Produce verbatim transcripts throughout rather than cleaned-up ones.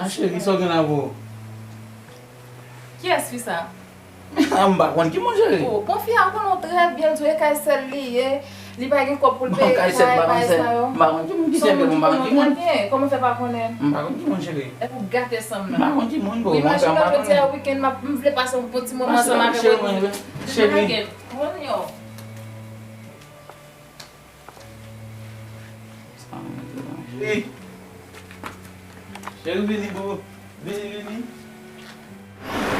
A cheri, sa w gen la pou ou? Kiyès fi sa? M pa konn ki moun, cheri. Oh, bon, fi a, m konnen w trè byen, l di w e kay sè l li ye. Li pa gen kòb pou l peye kay, bagay sa yo. M pa konn ki moun ki sè m, m pa konn ki moun. Kòman fè pa konnen? M pa konn ki moun, cheri. Epi w gate san m nan. M pa konn ki moun, bro. Imajine jodi a wikenn, m ap, m vle pase yon bon ti moman ansanm avèk ou. Cheri, cheri. Cheri. Cheri, vini, boo. Vini, vini.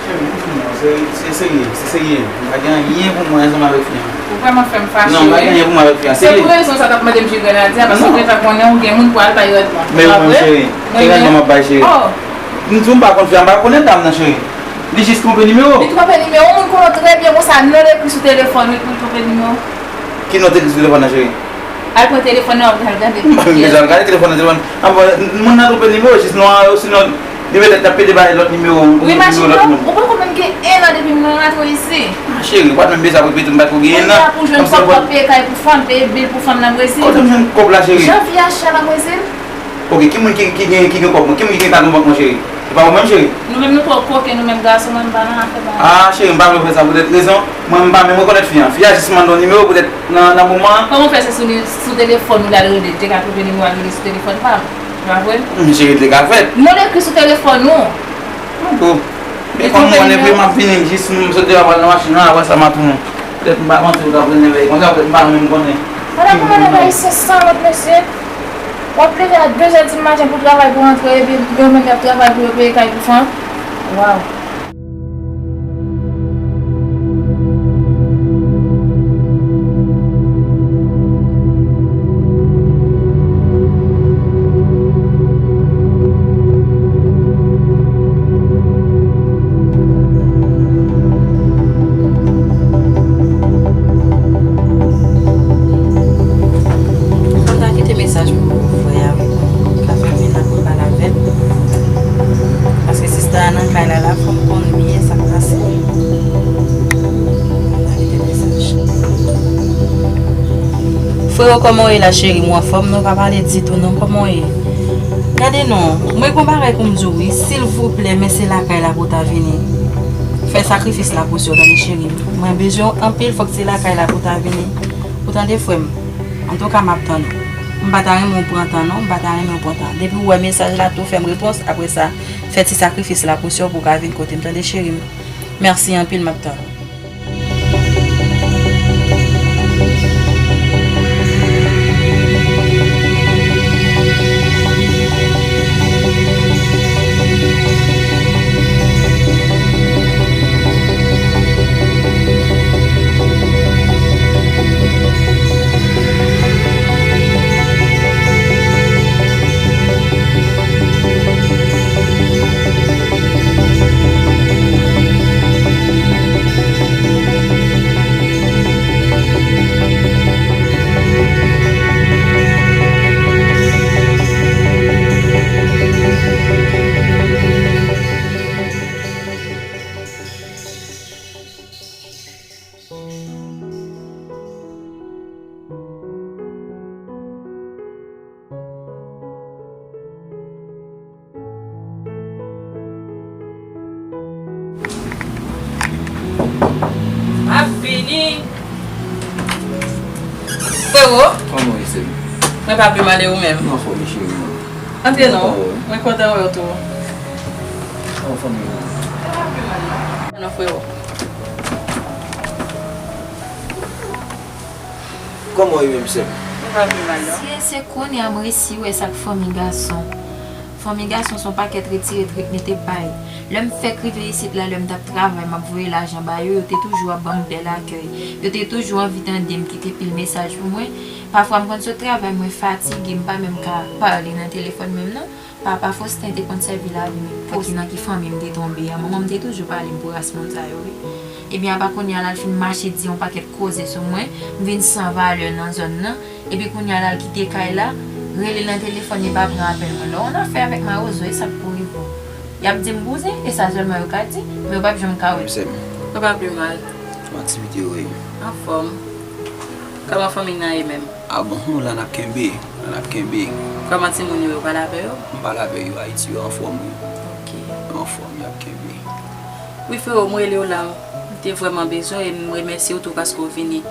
Cheri, m di w, se, se serye, se serye. M pa gen anyen pou mwen ansanm avèk fi an. Ou vrèman fè m fache, wi. Non, m pa gen anyen pou mwen avèk fi an. Se pou rezon sa w t ap mande m jwi grenadya, paske w deja konnen ou gen moun pou al bay rèdman. Men ou menm, cheri, se rèdman m ap bay, cheri. Oh. M di w m pa konn fi a, m pa konnen dam nan, cheri. Li jis twonpe nimewo. Li twonpe nimewo, moun konnen w trè byen konsa, non l ekri sou telefòn, wi, pou l twonpe nimewo. Ki non te ekri sou telefòn nan, cheri? Al pran telefòn nan, w ap al gade. M pa menm bezwen al gade telefòn nan, telefòn. Anfè, moun nan twonpe nimewo, jis non an, osinon, li petèt t ap pede bay lòt nimewo, nimewo lòt moun. Ou imajine w, ou poko menm gen en an depi m rantre isi. Ah, cheri, ou pa t menm bezwen ap repete m, m pa t ko gen en an. Kounye a pou jwenn kòb, w ap peye kay pou fanm, peye bil pou fanm nan Brezil. Kote m jwenn kòb la, cheri? Jan vi a chè nan Brezil. Ok, ki moun ki, ki gen, ki gen kòb mwen? Ki moun ki gen kad nan bank mwen, cheri? Se pa ou menm, cheri? Nou menm, nou twò koken, nou menm gason, mwen, m pa nan afè bagay. Ah, cheri, m pa vle w fè sa poutèt rezon. Mwen, m pa menm rekonèt fi an. Fi a jis mande yon nimewo poutèt nan, nan moman an. Kòman w fè se sou li, sou telefòn ou l al rele, l te ka twonpe nimewo al rele sou telefòn pa m? Se pa vre? M, cheri, l te ka fèt. Non l ekri sou telefòn ou. Bon. Men kòm mwen, epi m ap vini, jis m sot deyò pral nan machin nan, apre sa m a tounen. Poutèt m pa panse ou t ap vin leve konsa, poutèt m pa menm konnen. Ala pou malad ayisyen san wont, mesye. W ap leve a de zè di maten pou travay, pou rantre, epi yo menm y ap travay pou yo peye kay pou fanm. Waw. Fò m ta kite mesaj pou frè a, wi, pou m ka fèmen la, pou m pale avè l. Paske sista a nan kay la, la, fò m konn byen sa k pase. Fò m ta kite mesaj. Frewo, kòman w ye la, cheri? M anfòm, non, pa pale ditou, non, kòman w ye? Gade non, mwen gon bagay pou m di w wi, silvouplè, men se lakay la pou w ta vini. Fè sakrifis la pou sè w, tande cheri. Mwen bezwen w anpil, fòk se lakay la pou w ta vini. Ou tande frè m? Antouka, m ap tann ou. M pa ta renmen w pran tan non, m pa ta renmen w pran tan. Depi w wè mesaj la, tou fè m repons, apre sa, fè ti sakrifis la pou sè w pou w ka vin kote m, tande cheri m. Mèsi anpil, m ap tann ou. M ap vini. Frewo. Kòman w ye, sè m? Mwen pa pi mal, e ou menm? M anfòm, cheri mwen. Antre non. Mwen kontan wè w tou. Kòman fanmi an? Mwen pa pi mal non. Non, frewo. Kòman w ye menm, sè m? Mwen pa pi mal non. Si e se kounye a m resi wè sa k fanmi gason. Fanmi gason se yon pakèt retire, trete, mete bay. Lè m fèk rive isit la, lè m t ap travay, m ap voye lajan ba yo, yo te toujou ap ban m bèl akèy. Yo te toujou anvi tande m, kite pil mesaj pou mwen. Pafwa, m konn sot travay, mwen fatige, m pa menm ka pale nan telefòn menm non. Papa Faustin te konn sèvi lavi m pou ki nan ki fanmi m te tonbe a. Manman m te toujou pale m pou ras moun sa yo, wi. Ebyen, apa kounye a la, l fin mache di yon pakèt koze sou mwen, m vin san valè nan zòn nan. Epi kounye a la, l kite kay la, rele nan telefòn, li pa pran apèl mwen. Lè w annafè avèk mawozo, e sa k pou rive w. Y ap di m bouzen, e sa sèlman yo ka di, men yo p ap janm ka wè m. Sè m. Ou pa pi mal. Kòman aktivite yo ye? Anfòm. Kòman fanmi nan ye menm? A bon, nou la n ap kenbe, la n ap kenbe. Kòman timoun yo, yo pale avè yo? M pale avè yo Ayiti, yo anfòm, wi. Ok. Yo anfòm, y ap kenbe. Wi, freo, m rele w la. M te vrèman bezwen e m remèsye w tou paske w vini.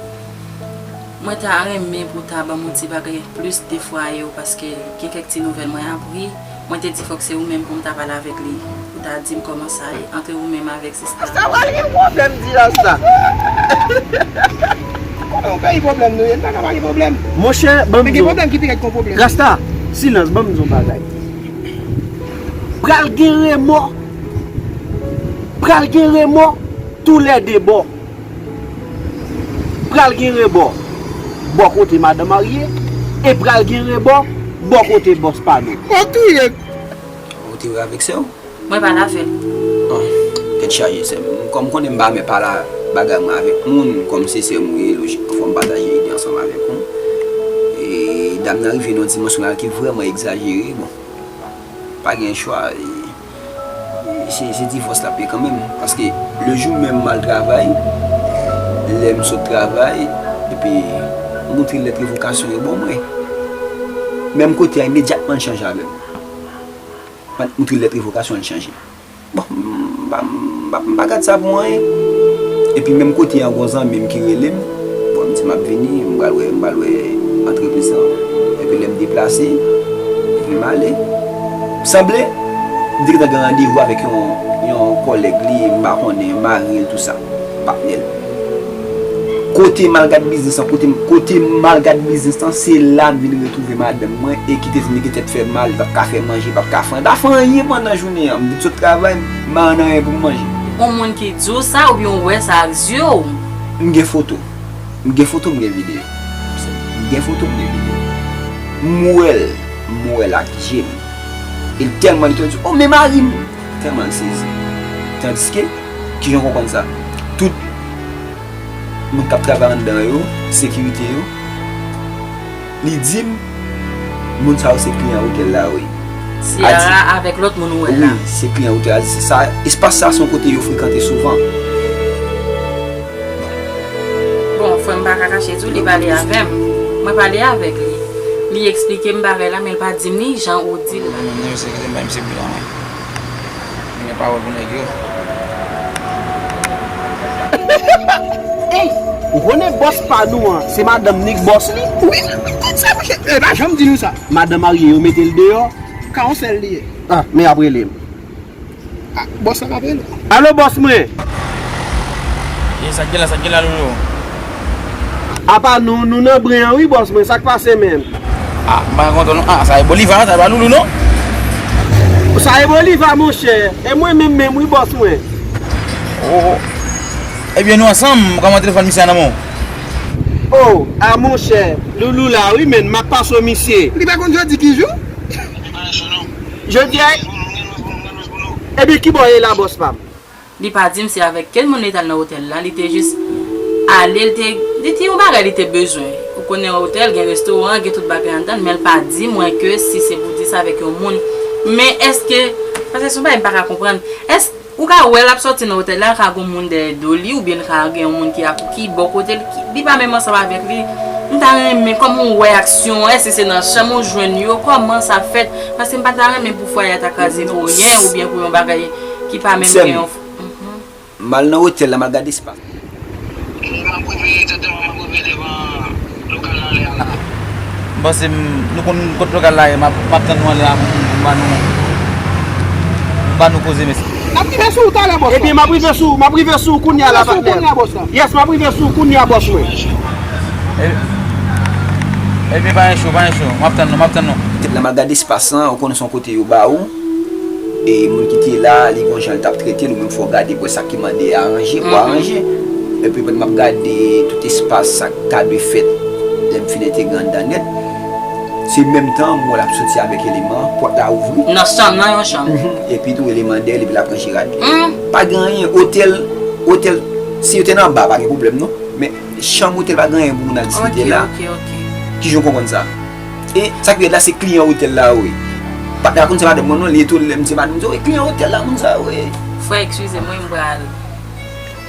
Mwen ta renmen pou w ta ban m yon ti bagay plis de fwa yo, paske gen kèk ti nouvèl mwen apri. Mwen te di fòk se ou menm pou m ta pale avèk li, pou w ta di m kòman sa ye, ant ou menm avèk sista. Sa pral gen pwoblèm, di Rasta. Konnen yon peyi pwoblèm nou ye, n pa ka pa gen pwoblèm. Monchè, ban m di w. Men gen pwoblèm ki pi rèd kon pwoblèm. Rasta, silans, ban m di w yon bagay. Pral gen remò. Pral gen remò toulède bò. Pral gen rebò bò kote madan marye, e pral gen rebò bò kote bòs pa nou. Ou touye. Ou te wè avèk sè w? Mwen pale avè l. Bon, tèt chaje, sè m. Kòm konnen m pa renmen pale bagay mwen avèk moun, kòm se sè m ou ye, lojikman, fò m pataje ide ansanm avèk ou. E dam nan rive nan yon dimansyon la ki vrèman egzajere, bon, pa gen chwa, e, se, se divòs l ap ye kanmenm. Paske le jou menm m al travay, lè m sot travay, epi m montre lèt revokasyon yo ban mwen. Menm kote a, imedyatman l chanje avè m. M montre lèt revokasyon, l chanje. Bon, m pa, m pa, m pa gad sa pou anyen. Epi menm kote a, gon zanmi m ki rele m. Bon, m di m ap vini, m pral wè, m pral wè antrepriz lan. Epi lè m deplase, epi m ale. Sanble, m te gentan gen randevou avèk yon, yon kòlèg li, m pa konnen, mari l, tou sa, patnè l. Kote m al gad biznis lan, kote, kote m al gad biznis lan, se la m vin retwouve madanm mwen e ki te di m li gen tèt fè mal, li p ap ka fè manje, li p ap ka fè anyen, li pa fè anyen pandan jounen an. M vin sot travay, m pa jwenn anyen pou m manje. Yon moun ki di w sa oubyen w wè sa ak zye w? M gen foto. M gen foto, m gen videyo. M gen foto, m gen videyo. M wè l, m wè l ak je m. E l tèlman etone, di, "Oh, men mari m!" Tèlman l sezi. Tandiske, kijan w konprann sa? Tout moun k ap travay anndan yo, sekirite yo, li di m, moun sa yo se kliyan otèl la, wi. Sierra avèk lòt moun ou wè la. Wi, se kliyan otèl la. Sa, espas sa se yon kote yo frekante souvan. Bon, frè m pa ka kache di w, li pale avè m. Mwen pale avèk li. Li eksplike m bagay la, men l pa di m ni jan ou di l la. Mwen menm, yo se kite m bay misye bri la, mwen. Li gen pawòl pou nèg yo. Ey, ou konnen bòs pa nou an, se madanm ni k bòs li? Wi, m konn sa, monchè. E pa janm di nou sa. Madanm marye yo mete l deyò. Ka yon sèl li ye. Ah, men ap rele m. Ah, bòs la k ap rele. Alo, bòs mwen. Ye, sa k gen la, sa k gen la, Loulou? Apa nou, nou nan bren an wi, bòs mwen, sa k pase menm? Ah, m pa kontan non. Ah, sa e Boliva, sa e pa Loulou non. Sa e Boliva, monchè. E mwen menm menm wi, bòs mwen. Oh, oh. Ebyen, nou ansanm, kòman telefòn misye a nan men w? Oh, ah, monchè, Loulou la wi, men m ap pase w misye. Li pa konn jodi ki jou? Jodi a. Ebyen, kibò w ye la, bòs pa m? Li pa di m se avèk kel moun li t al nan otèl la, li te jis ale, li te, li te yon bagay li te bezwen. Ou konnen otèl gen restoran, gen tout bagay anndan l, men l pa di mwen ke si se pou di sa avèk yon moun. Men èske, paske se yon bagay m pa ka konprann, èske ou ka wè l ap sòti nan otèl la, ka gen yon moun dèyè do li, oubyen l ka gen yon moun ki ap, ki bò kote l, ki, li pa menm ansanm avèk li. M ta renmen kòman w wè aksyon an, èske se nan chanm ou jwenn yo, kòman sa fèt? Paske m pa ta renmen pou fwaye a ta kraze pou ryen, oubyen pou yon bagay ki pa menm gen yon. M al nan otèl la, m al gade espas. M ap rive, egzakteman, m ap rive devan lokal la anlè a la. M panse m, nou konn kot lokal la ye, m ap, m ap tann nou anlè a pou m ba nou, m ba nou koze, mesye. N ap rive sou ou talè, bòs la. Ebyen, m ap rive sou, m ap rive sou ou kounye a la, patnè. Yes, m ap rive sou ou kounye a, bòs mwen. E, ebyen, pa gen cho, pa gen cho. M ap tann nou, m ap tann nou. Tèt la, m al gade espas lan, ou konnen se yon kote yo ba ou. E moun ki te la, li gon jan l t ap trete l, ou menm fò w gade pou w wè sa ki mande aranje, pou w aranje. Epi pandan m ap gade tout espas, sa k ta dwe fèt, lè m fin entegre anndan nèt, se menm tan m wè l ap soti avèk eleman, pòt la ouvri. Nan chanm nan, yon chanm. Mhm. Epi tou eleman dèyè l, epi l ap ranje rad li. Pa gen anyen, otèl, otèl, si yo te nan ba, pa gen pwoblèm non. Men chanm otèl pa gen anyen pou moun al diskite la. Ok, ok, ok. Kijan w konprann sa? E sa ki rèd la, se kliyan otèl la yo ye. Patnè a konn se madanm mwen non, li etone lè m di madanm, m di, "Wi, kliyan otèl la, moun sa yo ye." Frè, eskize mwen, m pral,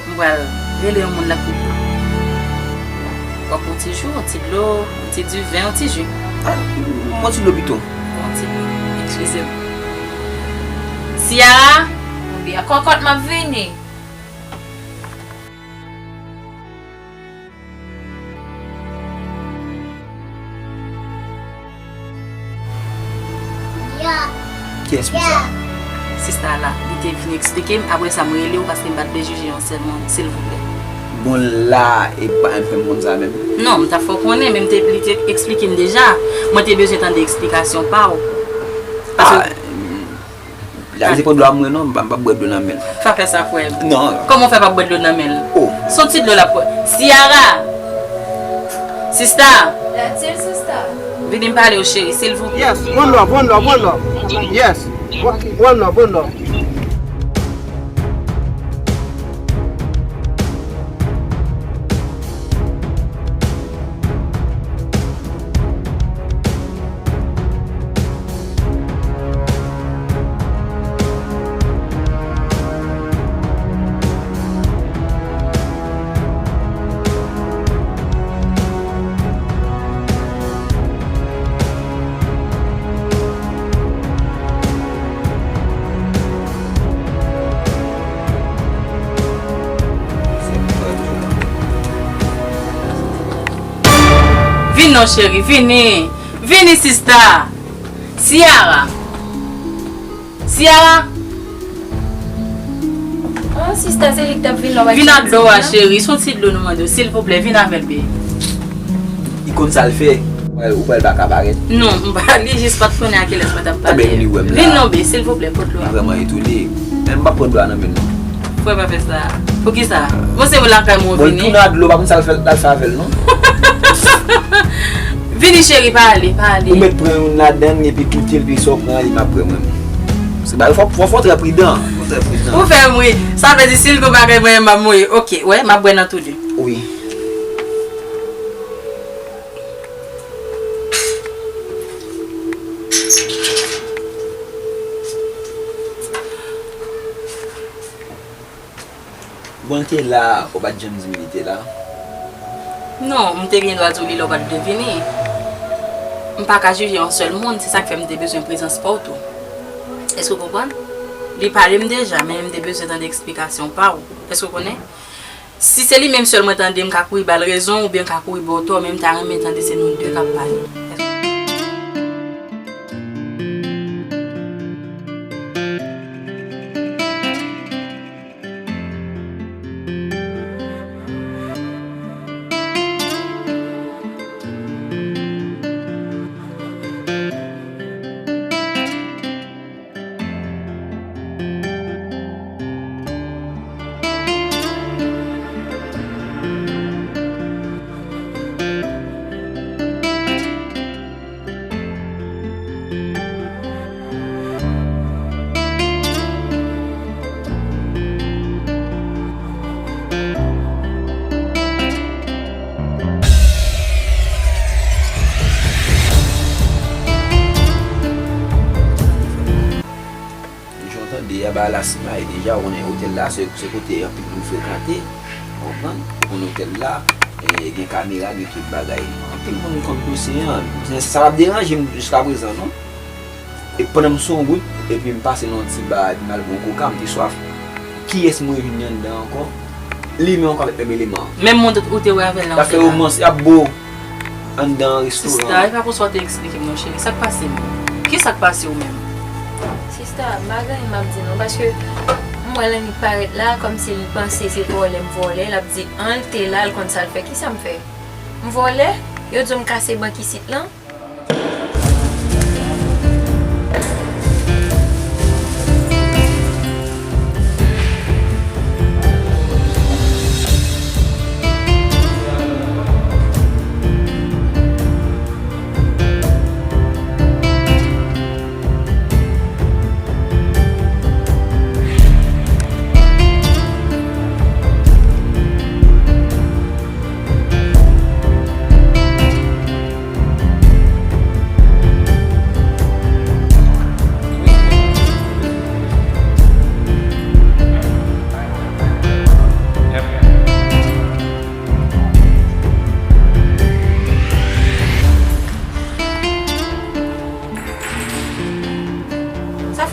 m pral rele yon moun la pou w pran yon ti jou, yon ti dlo, yon ti diven, yon ti ji. Ah, yon ti dlo pito. Eskize m. Ciara, oubyen kòkòt, m ap vini. Kiyès moun sa? Sista la, li te vin eksplike m, apre sa m rele w paske m pa t vle jije yon sèl moun, silvouplè. Bon, la, e pa m fè m konn sa menm. Non, m ta fè w konnen, men m te, li te eksplike m deja. Mwen te bezwen tande eksplikasyon pa w. Paske ah, la, se pa dlo a mwen non, m pa, m pa bwè dlo nan men l. Sa fè sa, frè m. Non. Kòman w fè pa bwè dlo nan men l? Oh. Se yon ti dlo l ap bwè. Ciara! Sista! That's it, sista. Vini m pale w, cheri, silvouplè. Yes, one love, one love, one love. Yes, one, one love, one love. Vin non, cheri, vini. Vini, sista. Ciara. Ciara. Oh, sista, se li k t ap vin la w pa t di anyen? Vin ak dlo a, cheri. Se yon ti dlo nou mande w. Silvouplè, vin avè l, bee. Li konn sa l fè. Ou pral, ou pral pa ka parèt. Non, m pa, li jis pa t konnen a kilès mwen t ap pale. Enben, li wè m la. Vin non, bee, silvouplè, pot dlo a. Li vrèman etone. Men m p ap pran dlo a nan men l non. Frè, pa fè sa. Poukisa? Bon, se lakay mwen w vini. Bon, l tounen ak dlo, pa konn sa l fè, l al fè avè l non. Vini, cheri, pa ale, pa ale. Ou mèt pran youn ladan l, epi goute l, epi sa w pran, li m ap bwè mwen menm. Se bagay, fò, fò, fò trè pridan. Fò trè pridan. Ou fè m ri. Sa vle di, si l gon bagay mwen menm m ap mouri. Oke, wè, m ap bwè nan tou de. Wi. Bon, l te la, ou pa t janm di m li te la? Non, m te gen dwa di w li la, ou pa t vle vini. M pa ka jije yon sèl moun, se sa k fè m te bezwen prezans pa w tou. Èske w konprann? Li pale m deja, men m te bezwen tande eksplikasyon pa w. Èske w konnen? Si se li menm sèl mwen tande, m ka kouri ba l rezon oubyen m ka kouri ba w tò, men m ta renmen tande se nou de k ap pale. Jan w tande a, bagay la simaye deja, ou konnen otèl la se, se kote anpil moun frekante, ou konprann? Ou konnen otèl la, e, gen kamera, gen tout bagay. Anpil moun konn dosye an. Sa p ap deranje m jiskaprezan non. E pandan m sou wout, epi m pase nan yon ti ba, epi m al pran yon koka, m te swaf. Kiyès mwen jwenn anndan ankò? Li menm ankò avèk menm eleman an. Menm moun ou te wè avè l nan otèl la. Y ap fè womans, y ap bo anndan restoran an. Sista, e pa konsa w te eksplike m non, cheri. Sa k pase menm? Kisa k pase w menm? Sista, m pa gen anyen m ap di non, paske m wè l annik parèt la, kòmsi l panse se vòlè m vòlè, l ap di, an, l te la, l konn sa l fè. Kisa m fè? M vòlè? Yo di w m kase bank isit lan?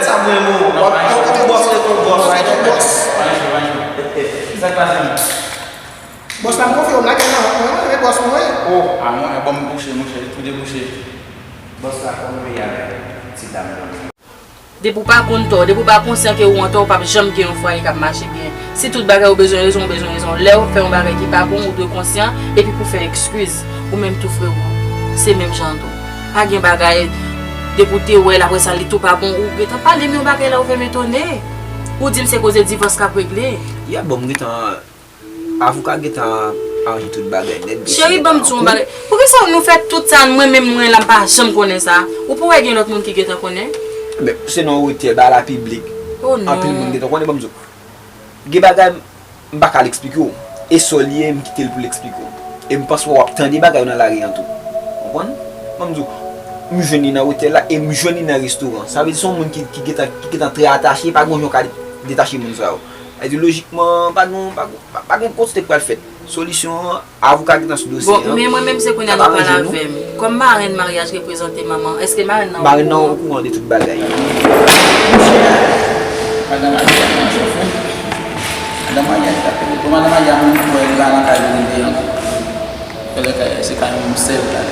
Gad sa mwen, mon. W ap koute bòs, lè ton bòs, lè ton bòs. Sa k pase, mon? Bòs la, m konfye w, m lage nan vant mwen, wi, men bòs mwen. Oh, a mwen, bon, m bouche, monchè, tou debouche. Bòs la, kòman w ye avèk ti dam nan? Depi w pa konn tò, depi w pa konsyan ke ou antò, ou p ap janm gen yon fwaye k ap mache byen. Si tout bagay ou bezwen rezon, ou bezwen rezon. Lè yo fè yon bagay ki pa bon, ou dwe konsyan, epi pou fè ekskiz. Ou menm tou, frewo, se menm jan tou. Pa gen bagay, depi w te wè l, apre sa, li tou pa bon, ou gentan pale m yon bagay la, ou fè m etone. Ou di m se koze divòs k ap regle. Ya, bon, m gentan Avoka gentan aranje tout bagay nèt. Cheri, ban m di w yon bagay. Poukisa nou fè tout sa, mwen menm mwen la, m pa janm konnen sa? Ou pou wè gen lòt moun ki gentan konnen? Men, se nan otèl, bagay la piblik. Oh non. Anpil moun gentan konnen, ban m di w. Gen bagay, m pa ka al eksplike w. E sè w li ye, m kite l pou l eksplike w. E m panse w ap tande bagay yo nan lari an tou. Konprann? Ban m di w, m jwenn li nan otèl la e m jwenn li nan restoran. Sa vle di se yon moun ki, ki gentan, ki gentan trè atache, pa gen yon jan w ka detache moun sa yo. Sa vle di lojikman, pa gen, pa gen Pa, pa gen kote k pral fèt. Solisyon an, avoka gentan sou dosye an. Bon, men mwen menm se kounye a nou pale avè m. Kòm marenn maryaj reprezante manman, èske marenn nan okouran? Marenn nan okouran de tout bagay. Madan maryaj nan chofe. Madan maryaj ta peye. Bon, madan maryaj mwen, mwen la nan kay li rive an. Fè lè kay, se kay mwen sèl la.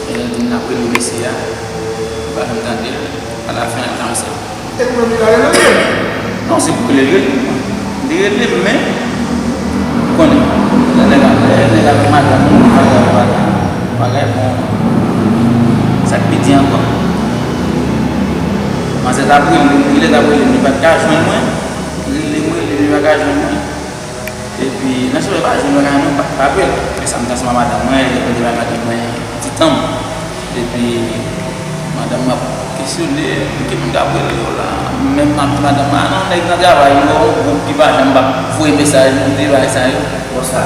E lè l di m l ap rele mesye a, m pa janm tande l. Alafen, l ap ranse. E pou mwen, li pa rele l? Non, se pou rele l, rele m. Li rele m, men, ou konnen, lè nèg ap, lè nèg avèk madanm, madanm, madanm, bagay bon, sa k pi di ankò. Manzè t ap rele m, li lè t ap rele m, li pa t ka jwenn mwen. Rele m, rele m, li pa ka jwenn mwen. Epi, nan sou pa jwenn bagay non, pa, pa pè. Men sa m t ansanm ak madanm mwen, epi m te bay madanm mwen yon ti tan. Epi, madanm mwen ap kesyone, ki moun k ap rele yo la. Menm m ap di madanm mwen, a non, nèg nan travay, yo, yon gwoup ki pa janm p ap voye mesaj, m di bagay sa yo. Bòs la,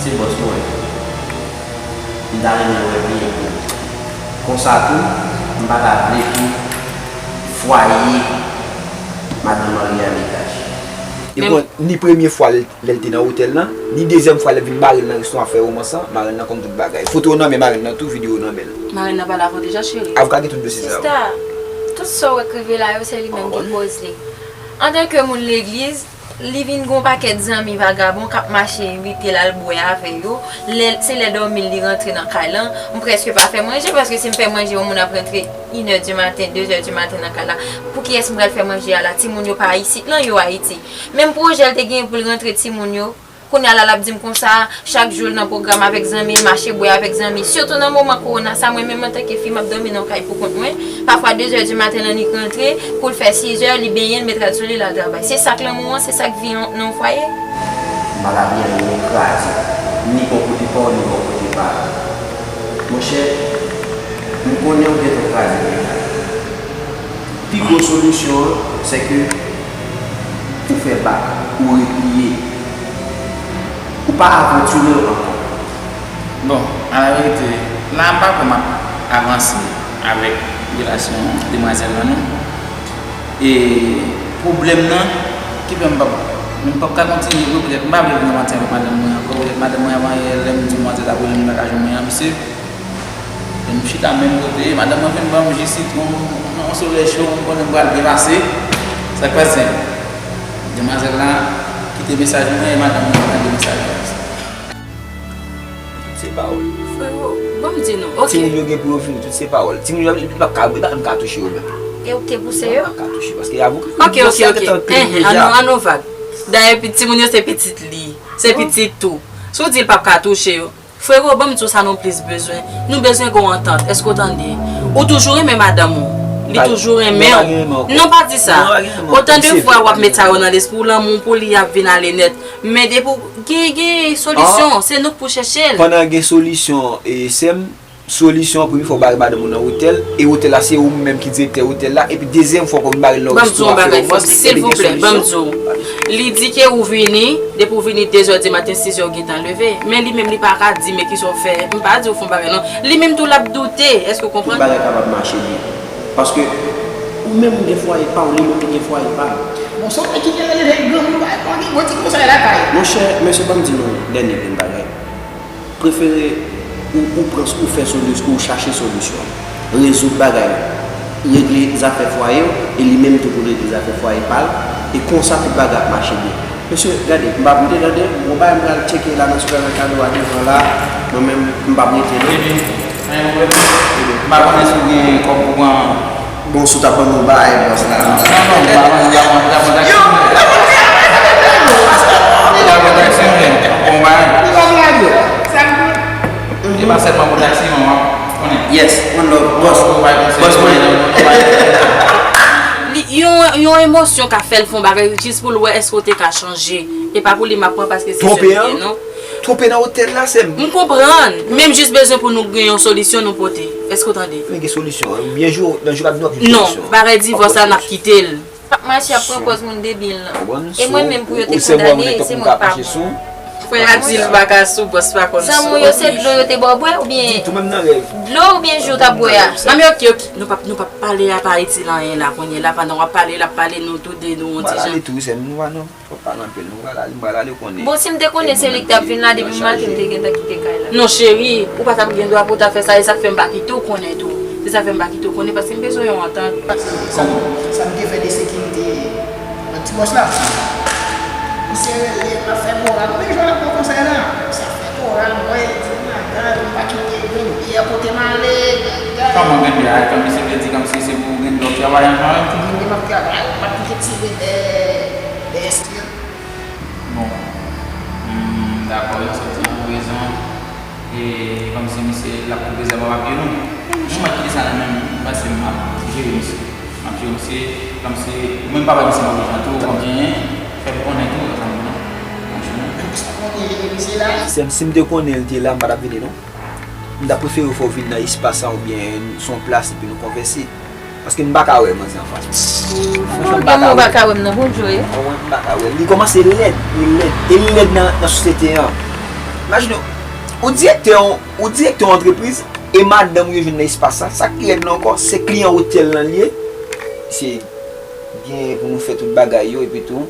se bòs mwen. M ta renmen wè byen pou ou. Konsa tou, m pa ta vle pou fwaye madanm Henry an detache. Li pran ni premye fwa lè, lè l te nan otèl lan, ni dezyèm fwa lè l vin bare l nan restoran ap fè womans lan, marenn nan konn tout bagay. Foto yo nan men marenn nan tou, videyo yo nan men l. Marenn nan pale avè w deja, cheri? Avoka gen tout dosye sa yo. Sista, tout sa w wè k rive la yo, se li menm ki koz li. Antanke moun legliz, li vin gen yon pakèt zanmi vagabon k ap mache envite l al bwè avè yo. Lè, se lè dòmi l li rantre nan kay lan. M prèske pa fè manje, paske si m fè manje, yon moun ap rantre inè di maten, dezè di maten nan kay la. Pou kiyès m pral fè manje a la? Timoun yo pa isit lan, yo Ayiti. Menm pwojè l te genyen pou l rantre timoun yo, kounye a la, l ap di m konsa, chak jou l nan pwogram avèk zanmi l, mache bwè avèk zanmi. Sitou nan moman kowona sa, mwen menm antanke fi, m ap dòmi nan yon kay pou kont mwen. Pafwa, dezè di maten, l annik rantre, kou l fè sizè, li benyen, l met rad sou li, l al travay. Se sa k lanmou an, se sa k vi an nan yon fwaye. M pa ka byen, mwen kraze. Ni bò kote pa w, ni bò kote pa m. Monchè, m konnen w gentan kraze mwen. Pi gwo solisyon an, se ke ou fè bak, ou repliye. Ou pa avantire w ankò. Bon, alaverite, la m pa kwè m ap avanse avèk relasyon demwazèl lan, non. E pwoblèm nan ki fè m p ap, m p ap ka kontinye vre, petèt m pa vle vin nan maten avèk madanm mwen ankò, petèt madanm mwen ap anyen lè m di manzè t ap rele m nan kajou mwen an, misye. Lè m chita menm kote, madanm mwen vin ban m ji sitwon, nan yon solèy cho, m konnen m pral byen pase. Sa k pase? Demwazèl la kite mesaj mwen e madanm mwen tande mesaj la. Tout se pawòl. Frero, ban m di nou. Ok. Timoun yo gen pou yo vini, tout se pawòl. Timoun yo, li p ap ka, li p ap ka touche yo menm. E ou k te pouse yo? Li p ap ka touche, paske avoka, ok, ok, ok. Ann nou, ann nou vag. Dayè, pi-, timoun yo se pitit li. Se pitit tou. Si w di l p ap ka touche yo, frero, ban m di w sa nou plis bezwen. Nou bezwen gen yon antant. Èske w tande? Ou toujou renmen madanm ou. Li toujou renmen w. Non, pa di sa. Otan de fwa w ap met sa yo nan lespri w, lanmou w pou li ap vin ale nèt. Men depi w gen, gen solisyon, se nou k pou chèche l. Pandan gen solisyon, e, sè m, solisyon an, premye fwa w bare madanm ou nan otèl, e otèl la se ou menm ki direktè otèl la, epi dezyèm fwa w vin bare l nan restoran, frè, silvouplè, ban m di w. Li di ke ou vini, depi w vini de zè di maten, sis zè w gentan leve. Men li menm li pa ka di men kisa w fè. M pa di w fè yon bagay non. Li menm tou l ap doute. Èske w konprann? Tout bagay kapab mache byen. Paske ou menm ou gen fwaye pa w, li menm li gen fwaye pa l. Bon, se w menm ki gen leve granmoun, pa gen gwo ti konsèy lakay. Monchè, mesye, ban m di nou dènye grenn bagay. Prefere ou, ou pran, ou fè solisyon, ou chache solisyon. Rezoud bagay. Regle zafè fwaye w, e li menm tou pou l regle zafè fwaye pa l. E konsa tout bagay ap mache byen. Mesye, gade, m pa pou te tande, bon bagay m pral tcheke la nan sipèmèkado a devan la, mwen menm, m p ap rete non. Epi, anyen pwoblèm? M pa konnen si w gen kòb pou pran. Bon, si w t ap ban m yon bagay, bòs la. Non, non, m pa ban, m pa ban, m pa ban taksi. Yo, m pa ban taksi, non, paske m pa ban taksi, men, bon, bagay. Li pa blague. Sa m di. E pa sèlman pou taksi, non, w ap konnen. Yes, one love, bòs. Bòs mwen. Li, yon, yon emosyon ka fè l fè yon bagay jis pou l wè èske w te ka chanje. E pa pou li m ap pran paske se sèl li gen, non. Twonpe nan otèl la, sè m. M konprann. Men m jis bezwen pou nou gen yon solisyon nou pote. Èske w tande? Men gen solisyon. Byen jou, nan jou k ap vini, w ap jwenn solisyon. Non, parèy divòs la, n ap kite l. P ap mache ap pran pòz moun debil lan. E mwen menm pou yo te kondane, se mwen k pa bon. Frè a di l pa ka sou bòs pa konn sou. Zanmi w yo se dlo yo te ba w bwè oubyen? Ditou, menm nan rèv. Dlo oubyen ji w t ap bwè a? Manmi, ok, ok. Nou p ap, nou p ap pale a pa itil anyen la kounye la, pandan w ap pale, l ap pale, nou tou de nou yon ti jan. Pale tou, sè m, nou pa nan. Fòk pale anpil, nou pral ale, m pral ale konnen. Bon, si m te konnen se li k t ap vin la, depi maten m te gentan kite kay la. Non, cheri, ou pa t ap gen dwa pou w ta fè sa, e sa k fè m pa kite w konnen tou. Se sa k fè m pa kite w konnen, paske m bezwen yon antant. Sa, sa m te fè de sekirite nan ti bòs la. Misye rele m, l ap fè moral. Men jan l ap pran konsèy la. Misye ap fè moral mwen, di m madanm, m pa kite grenn pyè kote m ale, grenn pyè. Kòman grenn pyè a? Kòm misye vle di kòmsi se pou grenn pyè w travay anvan menm? Grenn pyè m ap travay, m ap kite tire dèyè, dèyè. Bon, m dakò, li soti an rezon, e kòmsi misye l ap koupe zèb ak papye nou. Nou mèt kite sa nan men m, m panse m ap jere misye. M ap jere misye, kòmsi ou menm pa wè misye nan rezon tou, w ap genyen, fè m konnen tou, sa m di non. M ap jere misye la. Sè m, si m te konnen l te la, m pa t ap vini non. M ta prefere fè w vin nan espas sa oubyen se yon plas epi nou konvèse. Paske m pa ka wè manzè anfas mwen. Franchman, m pa ka wè. Ou pa ka wè m nan bon djo, wi. Mwen, m pa ka wè. Li kòmanse lèd, li lèd. E li lèd nan, nan sosyete an. Imajine w, ou direktè yon, ou direktè yon antrepriz, e madanm ou yo jwenn nan espas sa. Sa k pi lèd la ankò, se kliyan otèl lan li ye. Se Gen pou nou fè tout bagay yo, epi tou,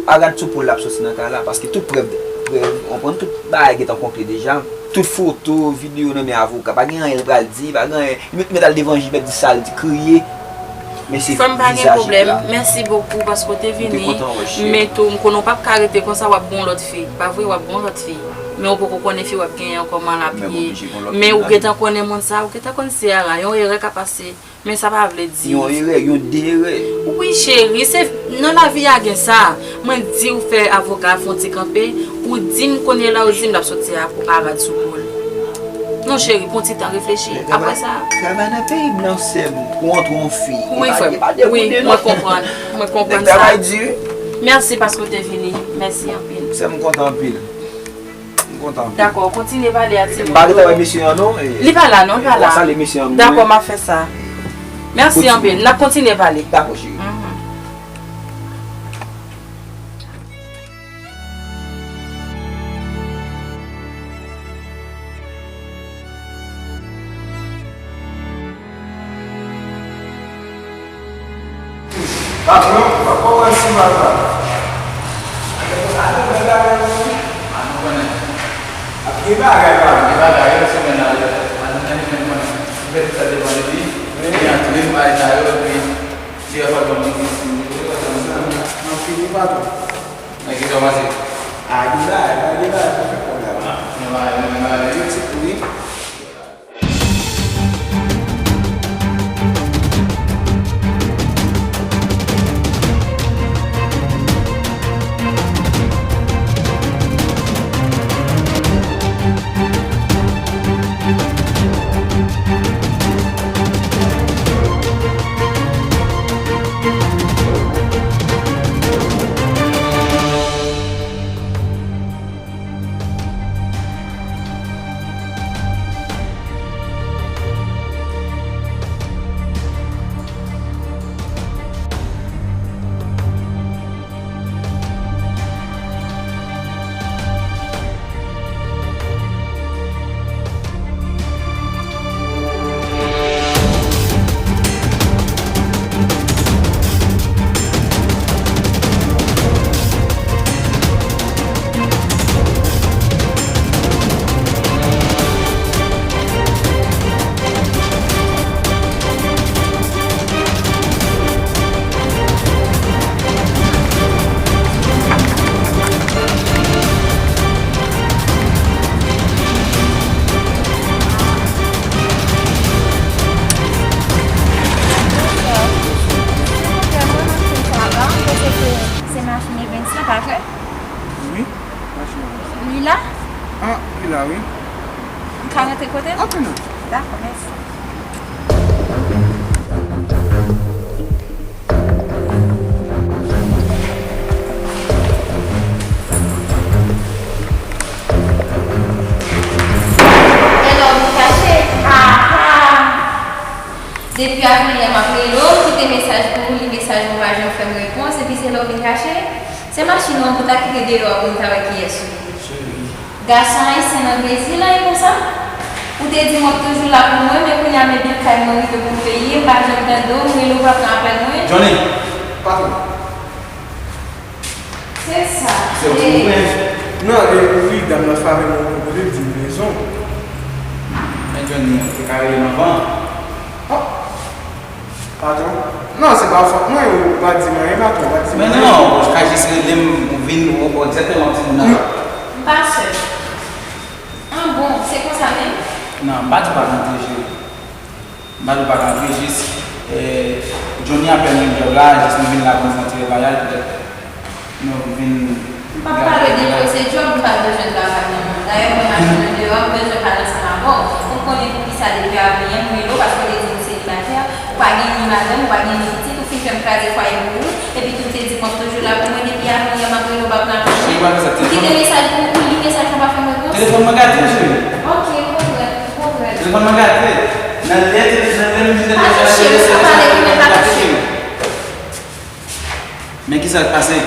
pa gad sou pòl l ap soti nan kay la, paske tout prèv, prèv, w konprann, tout bagay gentan konplè deja. Tout foto, videyo nan men avoka, pa gen anyen l pral di, pa gen anyen, li mèt, mèt al devan jij, mèt di sa l di, kriye. Men se vizaj li la. Frè m, pa gen pwoblèm, mèsi bokou paske w te vini. M te kontan wè w, cheri. Men tou, m konnen w p ap ka rete konsa, w ap gen yon lòt fi, pa vre, w ap gen yon lòt fi. Men w poko konnen fi w ap genyen an kòman l ap ye. Men ou gentan konnen moun sa, ou gentan konn se a la, yon erè ka pase. Men sa pa vle di. Yon erè, yon de erè. Wi, cheri, se nan lavi a gen sa. Mwen di w fè avoka a fè yon ti kanpe, ou di m kounye la, ou di m l ap soti a pou parad sou kou l. Non, cheri, pran ti tan reflechi. Apre sa. Travay nan peyi blan, sè m, pou antre yon fi. Wi, frè m. Wi, mwen konprann. Mwen konprann sa. Nèg travay di. Mèsi paske w te vini. Mèsi anpil. Sè m, kontan anpil. M Kontan anpil. Dakò, kontinye pale ak timoun. M pa gentan wè mesye an non. Li pa la non, li pa la. W a salye mesye an. Dakò, m ap fè sa. Mèsi anpil. N ap kontinye pale. Dakò, cheri. Mhm. Patwon, pa kòmanse mal la. Atè, atè, bèl bagay, wi. A, nou konnen. Ap gen bagay, pa. Gen bagay, yo, semèn nan, yo. Mwen, mwen, mwen, mwen. Mwen, sa devan de li. Wi. Li antre, m bay sa yo, epi, li ap ban mwen konsi. Nan fini, patwon. Nan ki sa w panse? A, gen bagay, gen bagay pou fè kòb la. A, gen bagay, gen bagay. Yo, ti pou li. Se machin Evens lan, pa vre? Wi, machin Evens. Li la? A, li la, wi. M ka rantre kote l? Antre non. Dakò, mèsi. Hello, Mikache. Aha! Depi avanyè m ap rele w, kite mesaj pou ou, li mesaj mwen, ou pa janm fè m repons, epi se lè w vin kache. Se machin ou an pou w ta kite deyò a pou m ta wè kiyès ou ye. Gason ayisyen nan Brezil an, e konsa? Ou te di m w ap toujou la pou mwen, men kounye a men byen kay mwen rive pou m peye, m pa janm tande w, m rele w pa pran apèl mwen. Johnny, patwon. Se sa. Se yon ti mouvman. Non, e, wi, dam nan favè mwen, ou konnen, di m rezon. Men Johnny, ou te ka rele m anvan. Oh. Patwon? Non, se pa fòt mwen, ou pa di m anyen, patwon, ou pa di m anyen. Men non, ou ka jis rele m, ou vin, ou, ou egzakteman, ou di m nan. M pa sè. An bon, se konsa menm? Non, m pa di w pa rantre, cheri. M pa di w pa rantre, jis, eh, Johnny apèn jwenn djòb la, jis nou vin la pou nou fè yon ti revayaj, petèt. Nou vin. M p ap pale de pwosedi, m pa bezwen travay nan mond. Dayè, mwen mache nan deyò a, m bezwen pale ansanm avè w. Ou konnen poukisa depi avanyè m rele w, paske w te di m selibatè, ou pa gen ni madanm, ou pa gen ni pitit, ou fin fè m kraze fwaye pou ou, epi tou w te di m w ap toujou la pou mwen, depi avanyè m ap rele w, w pa pran apèl mwen. Ou kite mesaj pou ou, ou li mesaj mwen, pa fè m repons. Telefòn mwen gate, cheri. Ok, m konprann, m konprann. Telefòn mwen gate. Nan lè, nan lè, nan lè, nan lè, pa touche m, pa pale pou mwen, pa touche m. Men kisa k pase?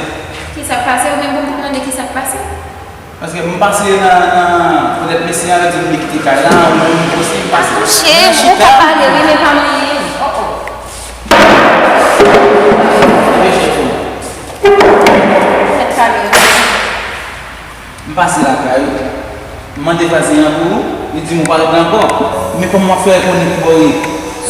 Kisa k pase? Ou menm pou m mande kisa k pase? Paske m pase nan, nan, petèt mesye a di m li kite kay la, ou menm osi m pase. Pa touche m, ou ka pale wi, men pa manyen m. Oh, oh. Tèt kale. M pase lakay ou. M mande vwazen an pou ou, li di m ou pa ret la ankò. Men kòman w ap fè konnen ki bò w ye?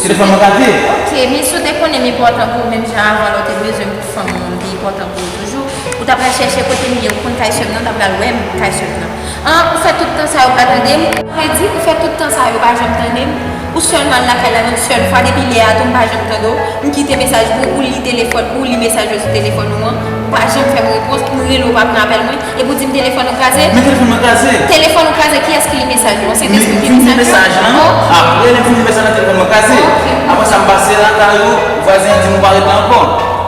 Telefòn mwen gate. Ok, men si w te konnen m enpòtan pou ou menm jan avan lè w te bezwen m pou fanm ou an, m te enpòtan pou ou toujou, ou ta pral chèche kote m ye, ou konn kay sè m nan, w ta pral wè m kay sè m nan. An, ou fè tout tan sa yo pa tande m? Sa vle di, ou fè tout tan sa yo pa janm tande m? Ou sèlman al lakay la yon sèl fwa, depi lè a tou m pa janm tande w. M kite mesaj pou ou, ou li telefòn, ou li mesaj yo sou telefòn ou an, ou pa janm fè m repons, m rele w, ou pa pran apèl mwen. Epi w di m telefòn ou kraze? Men telefòn mwen kraze. Telefòn ou kraze, kiyès ki li mesaj ou an? Se Tèskil ki li mesaj ou an? Apre lè m fin li mesaj la, telefòn mwen kraze. Ok. Apre sa, m pase lakay ou, vwazen an di m ou pa ret la ankò.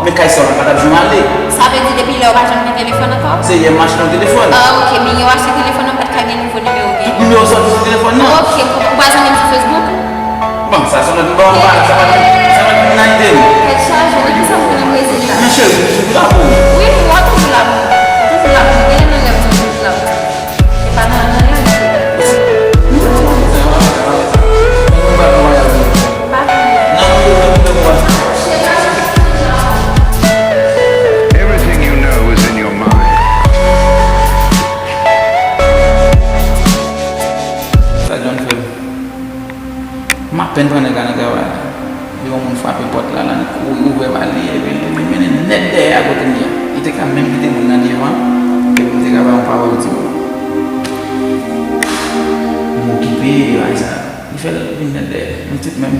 Men kay sa w la pa t ap janm ale. Sa vle di depi lè ou pa janm gen telefòn ankò? Se yè m achte yon telefòn. Ah, ok, men yè w achte telefòn nan, m pa t Pa gen nouvo nimewo gen. Nimewo sòti sou telefòn nan. Ok, ou pa zanmi m sou Facebook? Bon, sa se lòt, bon, pa, sa pa, sa pa nan ide m. Tèt chaje, nan ki sa m konnen Brezil la? Men cheri, m toujou la pou ou. Wi, m wè w toujou la pou mwen. Toujou la pou mwen. Genlè nan rèv mwen toujou la pou mwen. E pa nan, nan reyalite. Pa vre. Everything you know is in your mind. Sa John fè m? M apèn pran nèg la nan travay la. Yon moun frape pòt la, l al kouri ouvè ba li, epi li mennen nèt dèyè a kote m ye a. Li te ka menm kite moun nan devan, epi m te ka ba yon pawòl di m. M okipe, bagay sa. Li fè l vin nèt dèyè. M tout menm.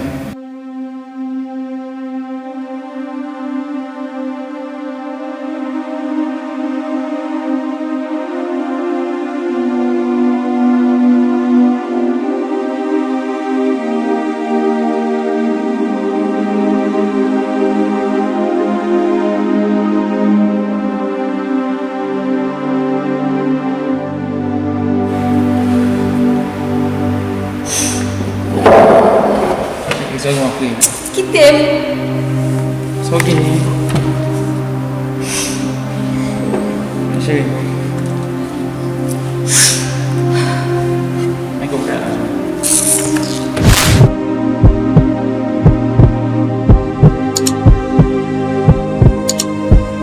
Kite m. Sa w genyen? Cheri.